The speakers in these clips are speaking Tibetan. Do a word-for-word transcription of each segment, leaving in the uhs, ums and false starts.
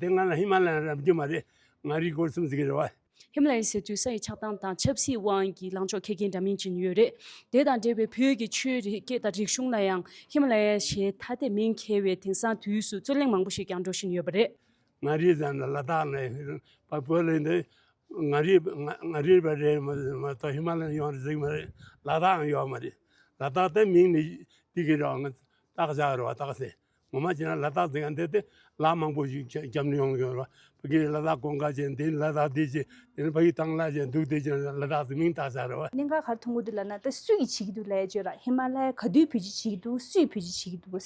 དེ་ང་ལ་ཧི་མ་ལ་ཡ་རབ་རྒྱུ་མ་རེད། མངའ་རིས་སྐོར་གསུམ་ཟེར་གི་རེད་བ། ཧི་མ་ལ་ཡ་ཟེར་དུས་ས་ཡི་ཆགས་སྟངས་དང་ཆབ་སྲིད་དབང་གི་ལངས་ཕྱོགས་ཁྱད་མཁས་འདྲ་མིན་ཅན་ཡོད་རེད། དེ་དང་འབྲེལ་བའི་བོད་ཀྱི་ཆོས་རིག་སྐད་དང་རིག་གཞུང་ལ་ཡང་ཧི་མ་ལ་ཡ་ཞེས་ཐ་དད་མིང་འཁྱེར་བའི་དེང་སང་དུས་སུ་རྩོད་གླེང་མང་པོ་ཞིག་ཀྱང་འགྲོ་བཞིན་ཡོད་པ་རེད། མངའ་རིས་ཙམ་ལ་ལ་དྭགས་ནས་བ་བོད་ལ་འདི་མངའ་རིས་མངའ་མངའ་རིས་པ་རེད་མ་མ་གཏོགས་ཧི་མ་ལ་ཡ་ཡོང་རེད་ཟེར་གི་མ་རེད། ལ་དྭགས་ཡང་ཡོད་མ་རེད། ལ་དྭགས་དེ་མིང་ནི་འདི་གི་རེད་བ། ང་སྟག་བཞག་རེད་བ། སྟག་ཟེར། ངོ་མ་བྱས་ན་ལ་དྭགས་ཟེར་མཁན་དེ་དེ་ལ་མང་པོ་ཞིག་ཁྱབ་ཁྱབ་ནས་ཡོང་གི་ཡོད་རེད་བ། ཕ་གིར་ལ་དྭགས་ཀོང་ཁ་བྱས། འདི་ལ་དྭགས་འདི་བྱས། དེ་ནས་ཕ་གིར་ཐང་ལྷ་བྱས། འདུག་དེ་བྱས་ལ་དྭགས་ཟེར་མིང་བཏགས་བཞག་རེད་བ། གནད་འགག་ག་རེ་མཐོང་གི་འདུག་ལབ་ན། ད་སུ་ཡིས་བྱེད་ཀྱི་འདུག་ལབ་ཡ་བརྗོད་ར། ཧི་མ་ལ་ཡ་ག་དུས་བེད་སྤྱོད་བྱེད་ཀྱི་འདུག་སུས་བེད་སྤྱོད་བྱེད་ཀྱི་འདུག་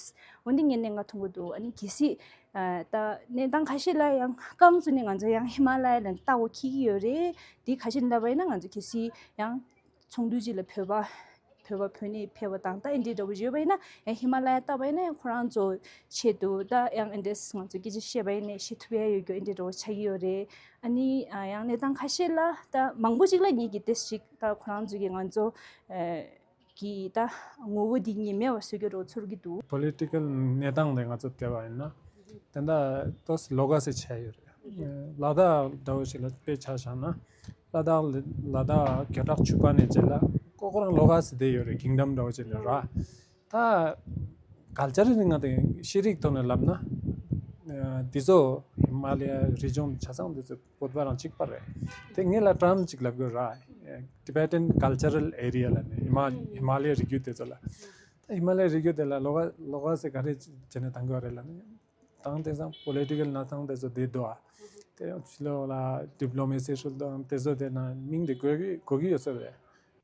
འོ་འདི་ངས་གནད་འགག་མཐོང་གི་འདུག་ཨ་ནི་གལ་སྲིད་ཨ་ད་གནས་སྟངས་ཁ་ཤས་ལ་ཡང་རྐང་བཙུགས་ནས་ང་ཚོ་ཡང་ཧི་མ་ལ་ཡ་ལ་ལྟ་བ་འཁྱེར་གྱི་ཡོད་རེད། འདི་ཁ་ཤས་ལབ་པ་ཡིན་ན་ང་ཚོ་གལ་སྲིད་ཡང་ཚོགས་འདུ་ཅིག་ལ་བོད་པ་བོད་པ་བོད་ནས་ཕེབས་པ་དང་ད་ཨེ་འདྲའི་འདྲ་བོ་ཡོད་པ་ཡིན་ན། ཡང་ཧི་མ་ལ་ཡ་ལྟ་བ་ཡིན་ན་ཡང་ཁོ་རང་ཚོ་ཆེད་དུ་ད་ཡང་ཨེ་འདྲས་ང་ཚོ་སྐད་ཆ་བཤད་པ་ཡིན་ན་བཤད་ཐུབ་ཡ་ཡོད་རྒྱུ་ཨེ་འདྲའི་འདྲ་བོ་ཆགས་ཀྱི་ཡོད་རེད། ཨ་ནི་ཨ་ཡང་གནས་སྟངས་ཁ་ཤས་ལ་ད་མང་པོ་ཅིག་ལ་ངེད་ཀྱིས་དེ་ཞིག་ད་ཁོ་རང་ཚོ་གིས་ང་ཚོ་ཨ་གི་ད་ངོ་བོ་འདི་ངེས་མེད་པ་བཟོ་རྒྱུ་འདྲ་བོ་ཚོར་གྱི་འདུག་པོ་ལི་ཊི་ཀལ་གནས་སྟངས་དེ་ང་ཚོ་བལྟས་པ་ཡིན་ན། དེ་འདྲ་ཏོག་ཙམ་ལོགས་ཀ་ཙམ་ཆགས་ཡོད་རེད། ལ་དྭགས་འདྲ་བོ་ཞིག་ལ་དཔེ་ཆ་བཞག་ན། ལ་དྭགས་ལ་ལ་དྭགས་བརྒྱ་ཕྲག་བཅུ་པ་ནས་རྗེས་ལ་ཁོ་ཁོ་རང་ལོགས་ཀ་ཙམ་བསྡད་ཡོད་རེད། ཀིང་ཌམ་འདྲ་བོ་ཅིག་ལ་ར། ད་ཀལ་ཅར་རི་ང་དང་ཤེས་རིག་ཐོག་ནས་ལབ་ན། ཨ་འདི་ཚོ་ཧི་མ་ལ་ཡ་རི་ལྗོངས་ཆ་ཚང་འདི་ཚོ་བོད་པ་རང་གཅིག་པ་རེད། དེ་ངས་ལ་ཊརམ་ཅིག་ལབ་དགོས་ར། Tibetan Cultural Area ལབ་ནས་ཧི་མ་ཧི་མ་ལ་ཡའི་རི་རྒྱུད་དེ་ཚོ་ལ། ད་ཧི་མ་ལ་ཡའི་རི་རྒྱུད་དེ་ལ་ལོགས་ཀ་ལོགས་ཀ་ཙམ་ག་རེ་བྱས་ནས་བཏང་དགོས་རེད་ལབ་ན། དང་དེང་སང་པོ་ལི་ཊི་ཀལ་གནས་སྟངས་དེ་ཚོ་བསྡད་འདུག་ཨ། དེ་ཕྱི་ལོགས་ལ་ཌི་པི་ལོ་མེ་སི་ཧྲིལ་དང་དེ་ཚོ་དེ་ན་མིང་དེ་དགོས་ཀྱི་དགོས་ཀྱི་ཡོད་ས་རེད།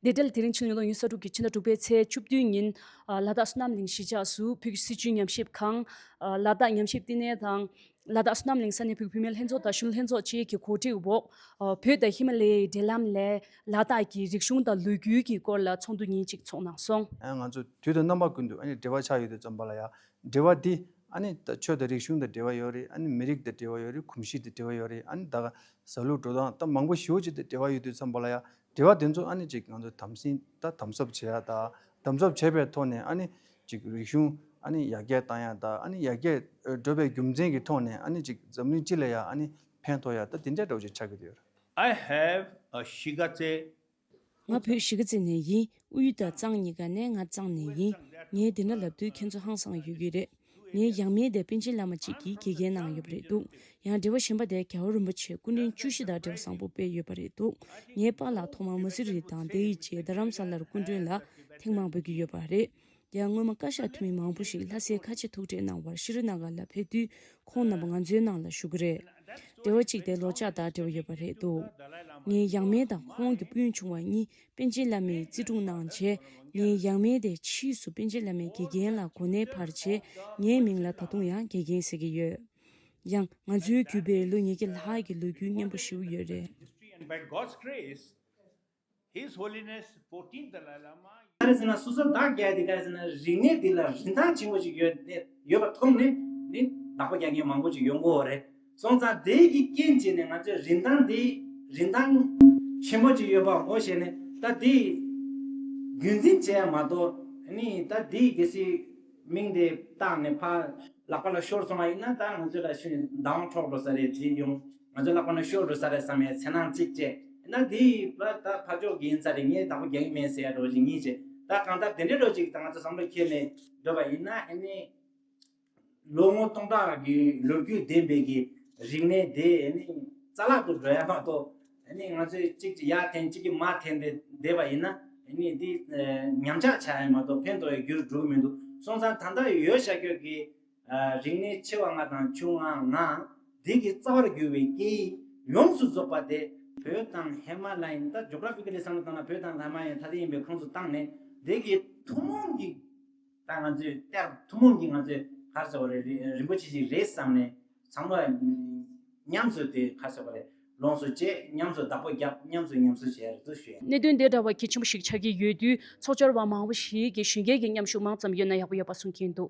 དེ་འབྲེལ་དེ་རིང་ཕྱི་ལོ་ཉིས་སྟོང་ཉི་ཤུ་རྩ་དྲུག་གི་ཕྱི་ཟླ་དྲུག་པའི་ཚེས་བཅུ་བདུན་ཉིན། ཨ་ལ་དྭགས་བསོད་ནམས་གླིང་གཞིས་ཆགས་སུ་བོད་ཀྱི་སྲིད་བྱུས་ཉམས་ཞིབ་ཁང་། ཨ་ལ་དྭགས་ཉམས་ཞིབ་བསྟི་གནས་དང་། ལ་དྭགས་བསོད་ནམས་གླིང་ས་གནས་བོད་ཀྱི་བུད་མེད་ལྷན་ཚོགས་དང་གཞོན་ནུ་ལྷན་ཚོགས་བཅས་ཀྱི་གོ་སྒྲིག་འོག་ཨ་བོད་དང་ཧི་མ་ལ་ཡའི་འབྲེལ་ལམ་ལས་ལ་དྭགས་ཀྱི་རིག་གཞུང་དང་ལོ་རྒྱུས་ཀྱི་སྐོར་ལ་ཚོགས་འདུ་ཉིན་གཅིག་ཚོགས་གནང་སོང་། ཨ་ང་ཚོ་དུས་དང་རྣམ་པ་ཀུན་ཏུ་ཨ་ནི་འབྲེལ་བ་ཆགས་ཡོད་དུས་ཙམ་པ་ལ་ཡ། འབྲེལ་བ་འདི་ཨ་ནི་ད་ཆོས་དང་རིག་གཞུང་དང་འབྲེལ་བ་ཡོད་རེད། ཨ་ནི་མི་རིགས་དང་འབྲེལ་བ་ཡོད་རེད། གོམས་གཤིས་དང་འབྲེལ་བ་ཡོད་རེད། ཨ་ནི་ད་ག་བཟའ་ལུགས་འགྲོ་སྟངས་ད་མང་པོ་ཞེ་པོ་ཅིག་དང་འབྲེལ་བ་ཡོད་དུས་ཙམ་པ་ལ་ཡ། འབྲེལ་བ་དེ་ཚོ་ཨ་ནི་ཅིག་ང་ཚོ་དམ་འཛིན་ད་དམ་ཟབ་བྱེད་ཡ་ད། དམ་ཟབ་བྱས་པའི་ཐོག་ནས་ཨ་ནི་ཅིག་རིག་གཞུང་ཨ་ནི་ཡར་རྒྱས་བཏང་ཡ་ད། ཨ་ནི་ཡར་རྒྱས་འགྲོ་བའི་རྒྱུ་མཚན་གྱི་ཐོག་ནས་ཨ་ནི་ཅིག་འཛམ་གླིང་སྤྱི་ལ་ཡ་ཨ་ནི་ཕན་ཐོགས་ཡ་ད་དེ་འདྲ་འདྲ་བོ་ཅིག་ཆགས་ཀྱི་ཡོད་རེད། I have a Shigatse. ང་བོད་གཞིས་ཀ་རྩེ་ནས་ཡིན། དབུས་དང་གཙང་གཉིས་ཀ་ནས་ང་གཙང་ནས་ཡིན། ངས་འདི་འདྲ་ལབ་དུས་ཁྱེད་ཚོ་ཧང་སང་ཡོད་ཀྱི་རེད། ངའི་ཡང་མིན་དེ་པཎ་ཆེན་བླ་མ་གཅིག་གིས་དགེ་རྒན་གནང་ཡོད་པ་རེད་འདུག་ཡང་འབྲེལ་བ་གཞན་པ་དེ་རྒྱལ་བ་རིན་པོ་ཆེ་སྐུ་ཕྲེང་བཅུ་བཞི་དང་འབྲེལ་བ་བཟང་པོ་དཔེ་ཡོད་པ་རེད་འདུག་ངའི་པཱ་ལགས་ཐོག་མར་མུ་སི་རི་དང་དེའི་རྗེས་རྡ་རམ་ས་ལར་སྐུ་མགྲོན་ལ་ཐེངས་མང་པོ་ཕེབས་ཀྱི་ཡོད་པ་རེད། ཡང་སྔོན་མ་བཀའ་ཤག་འཐུས་མི་མང་པོ་ཞིག་ལྷ་སའི་ཁ་ཆེ་ཐུག་འཕྲད་གནང་བར་ཤྲི་ནཱ་གར་ལ་ཕེབས་དུས་ཁོང་རྣམ་པ་ང་ཚོའི་ནང་ལ་བཞུགས་ཀྱི་རེད། འབྲེལ་བ་གཅིག་དེ་ལོ་ལྕགས་དང་འབྲེལ་བ་ཡོད་པ་རེད་འདུག་ངའི་ཡང་མིན་དང་ཁོང་གི་སྤུན་ཆུང་བ་གཉིས་པཎ་ཆེན་བླ་མའི་རྩིས་དྲུང་གནང་རྗེས། ངའི་ཡང་མིན་དེ་ཕྱིས་སུ་པཎ་ཆེན་བླ་མའི་དགེ་རྒན་ལ་གོ་གནས་འཕར་རྗེས། ངའི་མིང་ལ་ད་དུང་ཡང་དགེ་རྒན་ཟེར་གྱི་ཡོད། ཡང་ང་ཚོའི་རྒྱུད་པའི་ལོ་ཉིས་བརྒྱ་ལྷག་གི་ལོ་རྒྱུས་སྙན་པོ་ཞེ་པོ་ཡོད་རེད། History, and by God's grace, His Holiness fourteenth Dalai Lama. ག་རེ་ཟེར་ན་སོ་སོ་བདག་རྒྱག་དེ་ག་རེ་ཟེར་ན་རིག་གནས་འདི་ལ་རིན་ཐང་ཆེན་པོ་ཞིག་ཡོད་ཡོད་པ་མཐོང་ནས་ནི་བདག་པོ་རྒྱག་མཁན་མང་པོ་ཞིག་ཡོང་གི་ཡོད་རེད། སོང་ཙང་དེ་གི་རྐྱེན་བྱས་ནས་ང་ཚོས་རིན་ཐང་འདི་རིན་ཐང་ཆེན་པོ་ཅིག་ཡོད་པ་ངོ་ཤེས་ནས་ད་འདི་རྒྱུན་འཛིན་བྱས་ཡ་མ་གཏོགས་ནི་ད་འདི་གལ་སྲིད་མིང་དེ་བཏགས་ནས་ཕར་ལག་པ་ལ་ཤོར་སོང་བ་ཡིན་ན་ད་ང་ཚོ་ལ་ཤི་ནས་མདའ་དབང་འཕྲོག་འགྲོ་ས་རེད། དེ་ཡོང་ང་ཚོ་ལག་པ་ནས་ཤོར་འགྲོ་ས་རེད་བསམ་ཡའི་འཚེར་སྣང་གཅིག་བྱས་ན་འདི་ཕར་ད་ཕར་ཕྱོགས་ཀྱི་ཡིན་ས་རེད། ངས་བདག་པོ་རྒྱག་གི་མེད་ཟེར་ཡ་འགྲོ་ཅིག་ཡིན་བྱས་ད་གང་ལྟར་དེ་འདྲའི་འགྲོ་ཅིག་ད་ང་ཚོ་བསམ་བློ་འཁྱེར་ནས་འགྲོ་བ་ཡིན་ན་ཨ་ནི། ལོ་ངོ་སྟོང་ཕྲག་གི་ལོ་རྒྱུས་ལྡན་པའི་གི་རིག་གནས་དེ་ནི་རྩ་བརླག་ཏུ་འགྲོ་ཡ་མ་གཏོགས་ནི་ང་ཚོས་གཅིག་གིས་ཡར་འཐེན་གཅིག་གིས་མར་འཐེན་ཏེ་བསྡད་པ་ཡིན་ན་ནི་འདི་ཉམས་ཆག་ཆགས་ཡ་མ་གཏོགས་ཕན་ཐོགས་ཡ་རྒྱུར་འགྲོ་གི་མི་འདུག་སོང་ཙང་ད་ལྟ་ཡོད་བཞག་རྒྱུ་གི་རིག་གནས་ཆེ་བ་ལྔ་དང་ཆུང་བ་ལྔ་འདི་གི་རྩ་བར་གྱུར་པའི་སྐད་ཡིག་ཡོངས་སུ་རྫོགས་པ་དེ་བོད་དང་ཧི་མ་ལ་ཡིན་ད་ཇོ་གྷ་ར་ཕི་ཀ་ལི་བསམ་བློ་བཏང་ན་བོད་དང་ཧི་མ་ལ་ཡིན་ཐ་དད་ཡིན་པའི་ཁོངས་སུ་བཏང་ནས་འདི་གི་ཐུན་མོང་གི་ད་ང་ཚོས་གཏེར་ཐུན་མོང་གི་ང་ཚོས་ག་རེ་ཟེར་བ་རེད། རིན་པོ་ཆེ་ཞིག་རེད་བསམ་ནས་ཚང་མ་མཉམ་དུ་དེ་ག་རེ་ཟེར་བ་རེད། ལོངས་སུ་སྤྱད། མཉམ་དུ་བདག་པོ་བརྒྱབ། མཉམ་དུ་ཉམས་གསོ་བྱས་རེད་དུ་ཞུ་ཡ། གནད་དོན་དེ་འདྲ་བ་གལ་ཆེན་པོ་ཞིག་ཆགས་ཀྱི་ཡོད་དུས་ཚོགས་བཅར་བ་མང་པོ་ཞིག་གིས་གཞོན་སྐྱེས་ཀྱི་མཉམ་ཞུགས་མང་ཙམ་ཡོད་ན་ཡག་པོ་ཡོད་པ་གསུང་གིན་འདུག